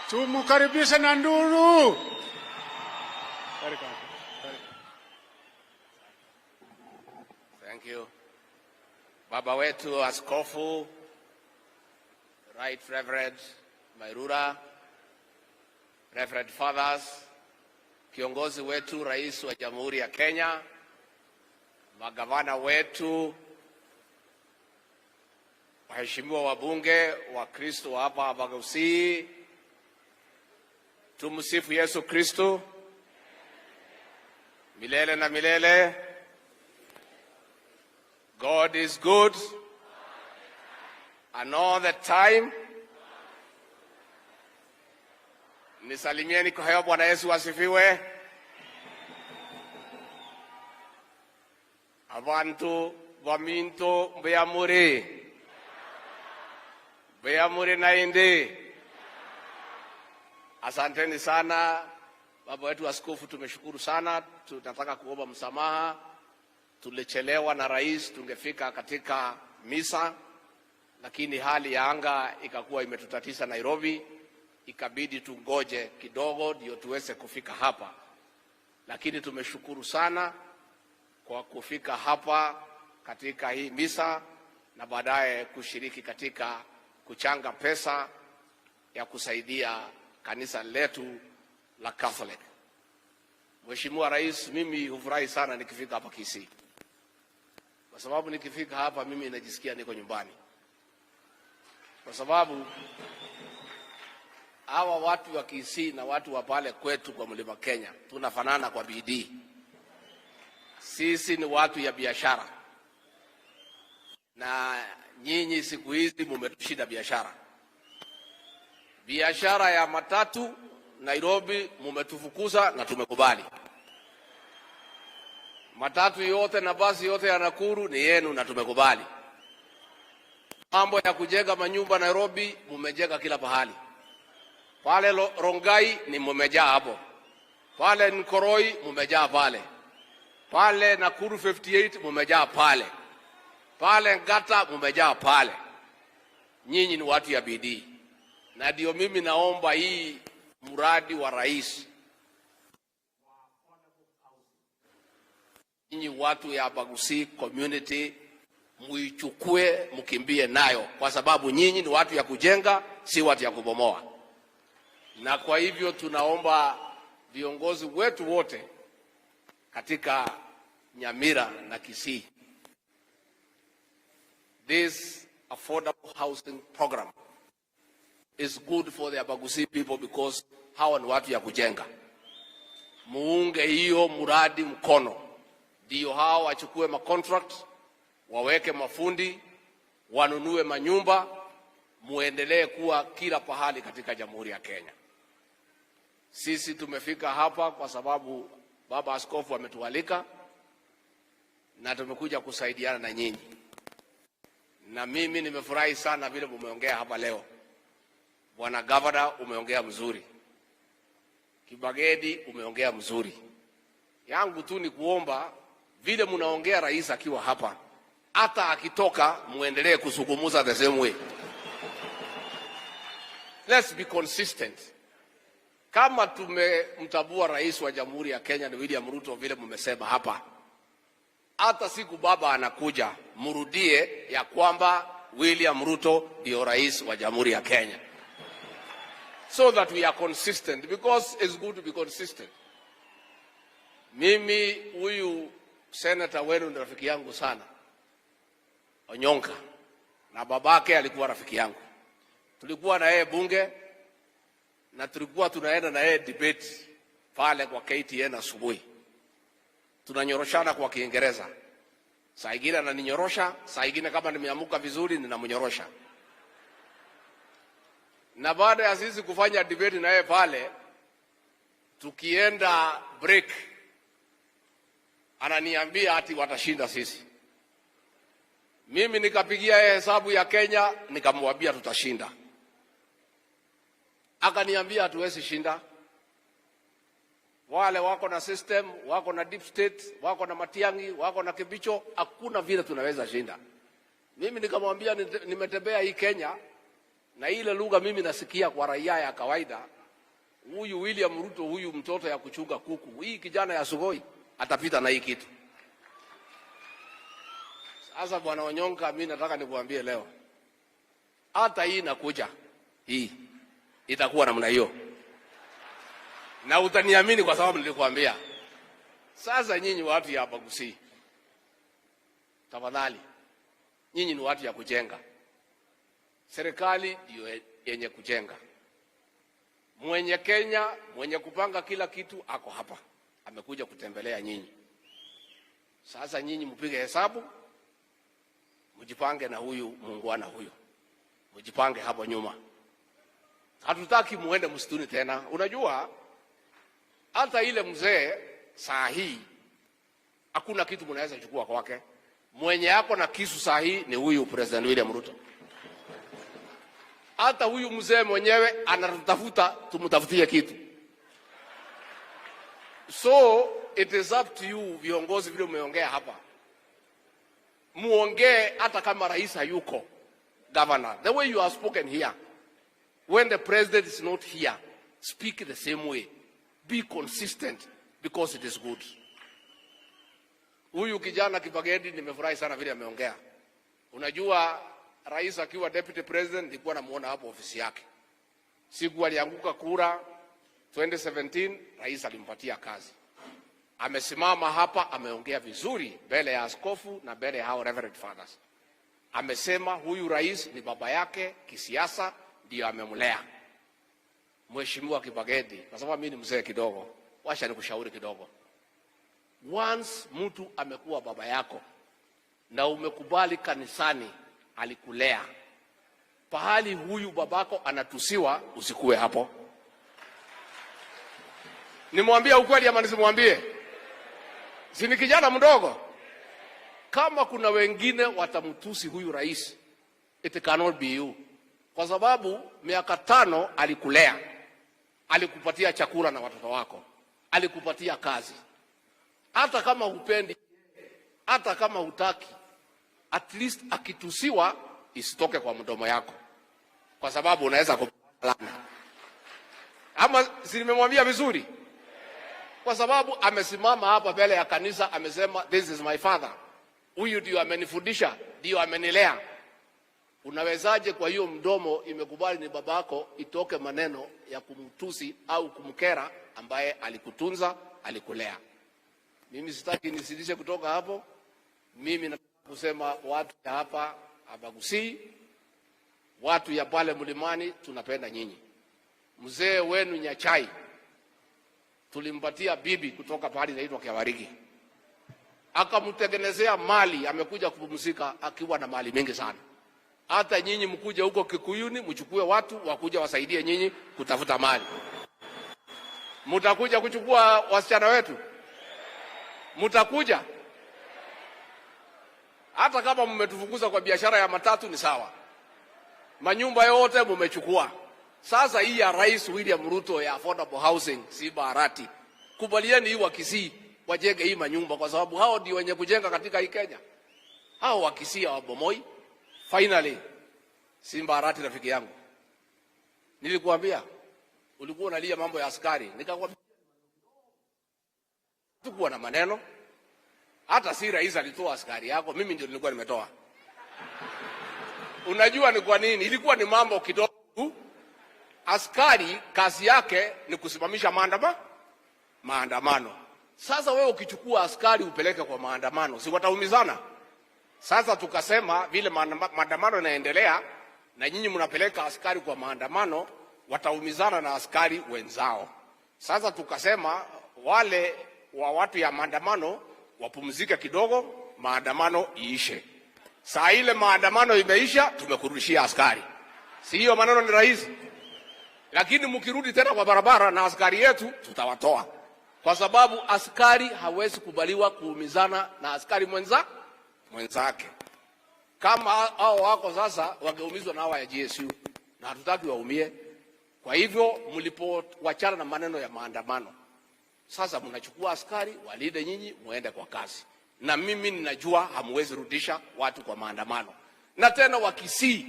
Tumukaribishe na nduru. Thank you. Baba wetu Askofu Right Reverend Mairura, Reverend Fathers, kiongozi wetu Rais wa Jamhuri ya Kenya, magavana wetu, waheshimiwa wabunge wa Kristo wa hapa Abagusii, tumsifu Yesu Kristo milele na milele. God is good and all the time. Nisalimieni kwa hewa. Bwana Yesu asifiwe. Abantu baminto mbeyamuri mbeyamuri naindi, asanteni sana baba wetu askofu, tumeshukuru sana. Tunataka kuomba msamaha, tulichelewa na rais, tungefika katika misa, lakini hali ya anga ikakuwa imetutatiza Nairobi, ikabidi tungoje kidogo ndio tuweze kufika hapa, lakini tumeshukuru sana kwa kufika hapa katika hii misa na baadaye kushiriki katika kuchanga pesa ya kusaidia kanisa letu la Catholic. Mheshimiwa Rais, mimi hufurahi sana nikifika hapa Kisii, kwa sababu nikifika hapa mimi najisikia niko nyumbani, kwa sababu hawa watu wa Kisii na watu wa pale kwetu kwa Mlima Kenya tunafanana kwa bidii. Sisi ni watu ya biashara, na nyinyi siku hizi mumetushinda biashara. Biashara ya matatu Nairobi mumetufukuza na tumekubali. Matatu yote na basi yote ya Nakuru ni yenu na tumekubali. Mambo ya kujenga manyumba Nairobi mumejenga kila pahali. Pale Rongai ni mumejaa hapo, pale Nkoroi mumejaa pale, pale Nakuru 58 mumejaa pale, pale Ngata mumejaa pale. Nyinyi ni watu ya bidii, na ndio mimi naomba hii mradi wa rais, nyinyi watu ya Abagusii community muichukue, mkimbie nayo, kwa sababu nyinyi ni watu ya kujenga, si watu ya kubomoa. Na kwa hivyo tunaomba viongozi wetu wote katika Nyamira na Kisii, this affordable housing program is good for the Abagusii people because hawa ni watu ya kujenga. Muunge hiyo mradi mkono, ndio hawa wachukue macontract, waweke mafundi, wanunue manyumba, muendelee kuwa kila pahali katika Jamhuri ya Kenya. Sisi tumefika hapa kwa sababu baba askofu ametualika na tumekuja kusaidiana na nyinyi, na mimi nimefurahi sana vile mumeongea hapa leo. Bwana Gavana, umeongea mzuri. Kibagedi, umeongea mzuri. Yangu tu ni kuomba vile mnaongea rais akiwa hapa, hata akitoka muendelee kuzungumza the same way. Let's be consistent. Kama tumemtambua rais wa Jamhuri ya Kenya ni William Ruto vile mmesema hapa, hata siku baba anakuja mrudie ya kwamba William Ruto ndio rais wa Jamhuri ya Kenya, so that we are consistent because it's good to be consistent. Mimi huyu senator wenu ni rafiki yangu sana, Onyonka, na babake alikuwa rafiki yangu. Tulikuwa na yeye bunge na tulikuwa tunaenda na yeye debate pale kwa KTN asubuhi, tunanyoroshana kwa Kiingereza. Saa ingine ananinyorosha, saa ingine kama nimeamuka vizuri ninamnyorosha. Na baada ya sisi kufanya debate na yeye pale, tukienda break, ananiambia ati watashinda sisi. Mimi nikapigia yeye hesabu ya Kenya, nikamwambia tutashinda. Akaniambia hatuwezi shinda. Wale wako na system, wako na deep state, wako na Matiang'i, wako na Kibicho, hakuna vile tunaweza shinda. Mimi nikamwambia nimetembea hii Kenya na ile lugha mimi nasikia kwa raia ya kawaida, Huyu William Ruto, huyu mtoto ya kuchunga kuku, hii kijana ya Sugoi atapita na hii kitu. Sasa Bwana Onyonka, mimi nataka nikuambie leo, hata hii inakuja hii itakuwa namna hiyo, na utaniamini kwa sababu nilikuambia. Sasa nyinyi watu ya hapa Gusii, tafadhali, nyinyi ni watu ya kujenga. Serikali ndio yenye kujenga. Mwenye Kenya, mwenye kupanga kila kitu ako hapa, amekuja kutembelea nyinyi. Sasa nyinyi mpige hesabu, mjipange na huyu muungwana huyu, mjipange hapo nyuma. Hatutaki muende msituni tena. Unajua hata ile mzee saa hii hakuna kitu mnaweza chukua kwake. Mwenye ako na kisu saa hii ni huyu President William Ruto. Hata huyu mzee mwenyewe anatutafuta tumtafutie kitu. So it is up to you viongozi, vile umeongea hapa, muongee hata kama rais hayuko. Governor, the way you have spoken here, when the president is not here, speak the same way. Be consistent because it is good. Huyu kijana Kibagendi nimefurahi sana vile ameongea. Unajua rais akiwa deputy president nilikuwa namuona hapo ofisi yake. Siku alianguka kura 2017, rais alimpatia kazi. Amesimama hapa ameongea vizuri mbele ya askofu na mbele ya hao reverend fathers. Amesema huyu rais ni baba yake kisiasa, ndio amemlea. Mheshimiwa Kibagendi, kwa sababu mimi ni mzee kidogo, wacha nikushauri kidogo. Once mtu amekuwa baba yako na umekubali kanisani alikulea, pahali huyu babako anatusiwa, usikue hapo. Nimwambie ukweli ama nisimwambie? Si ni kijana mdogo? Kama kuna wengine watamtusi huyu rais, it cannot be you, kwa sababu miaka 5 alikulea, alikupatia chakula na watoto wako, alikupatia kazi. Hata kama hupendi, hata kama hutaki, at least akitusiwa isitoke kwa mdomo yako, kwa sababu unaweza kupalana. Ama si nimemwambia vizuri? Kwa sababu amesimama hapa mbele ya kanisa amesema, "This is my father, huyu ndio amenifundisha, ndio amenilea." Unawezaje kwa hiyo mdomo imekubali ni babako itoke maneno ya kumtusi au kumkera ambaye alikutunza, alikulea? Mimi sitaki nisidishe kutoka hapo. Mimi nataka kusema watu ya hapa Abagusii, watu ya pale mlimani, tunapenda nyinyi. Mzee wenu Nyachai tulimpatia bibi kutoka pahali inaitwa Kiawariki, akamtengenezea mali, amekuja kupumzika akiwa na mali mingi sana. Hata nyinyi mkuje huko Kikuyuni, mchukue watu wakuja wasaidie nyinyi kutafuta mali. Mutakuja kuchukua wasichana wetu, mutakuja hata kama mmetufukuza kwa biashara ya matatu ni sawa, manyumba yote mumechukua. Sasa hii ya Rais William Ruto ya affordable housing, si Barati, kubalieni hii Wakisii wajenge hii manyumba, kwa sababu hao ndio wenye kujenga katika hii Kenya. Hao Wakisii hawabomoi. Finally, Simba Arati, rafiki yangu, nilikuambia ulikuwa unalia mambo ya askari, nikakwambia tukuwa na maneno. Hata si rais alitoa askari yako, mimi ndio nilikuwa nimetoa. Unajua ni kwa nini? Ilikuwa ni mambo kidogo tu. Askari kazi yake ni kusimamisha maandamano. Sasa wewe ukichukua askari upeleke kwa maandamano, si wataumizana? Sasa tukasema vile maandamano yanaendelea na nyinyi mnapeleka askari kwa maandamano, wataumizana na askari wenzao. Sasa tukasema wale wa watu ya maandamano wapumzike kidogo, maandamano iishe. Saa ile maandamano imeisha, tumekurudishia askari. Si hiyo maneno ni rahisi? Lakini mkirudi tena kwa barabara na askari yetu, tutawatoa, kwa sababu askari hawezi kubaliwa kuumizana na askari mwenzake. Kama hao wako sasa wangeumizwa na hawa ya GSU, na hatutaki waumie. Kwa hivyo mlipowachana na maneno ya maandamano, sasa mnachukua askari walinde nyinyi, muende kwa kazi. Na mimi ninajua hamuwezi rudisha watu kwa maandamano, na tena Wakisii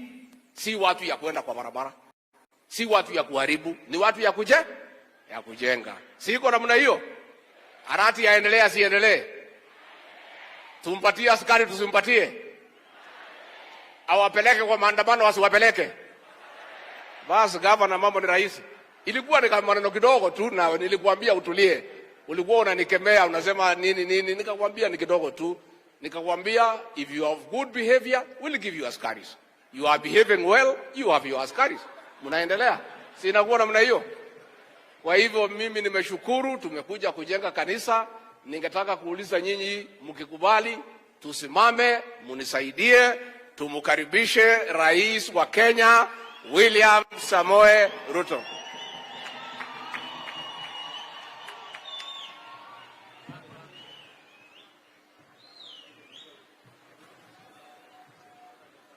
si watu ya kwenda kwa barabara, si watu ya kuharibu, ni watu ya kuje. Ya kujenga. Siko namna hiyo? Arati yaendelee asiendelee? Tumpatie askari tusimpatie? Awapeleke kwa maandamano asiwapeleke? Basi gavana, mambo ni rahisi. Ilikuwa ni kama maneno kidogo tu, na nilikuambia utulie. Ulikuwa unanikemea unasema nini nini, nikakwambia ni kidogo tu. Nikakwambia if you have good behavior, we'll give you askaris. You are behaving well, you have your askaris. Mnaendelea, si inakuwa namna hiyo? Kwa hivyo mimi nimeshukuru, tumekuja kujenga kanisa. Ningetaka kuuliza nyinyi, mkikubali, tusimame munisaidie, tumkaribishe Rais wa Kenya William Samoei Ruto.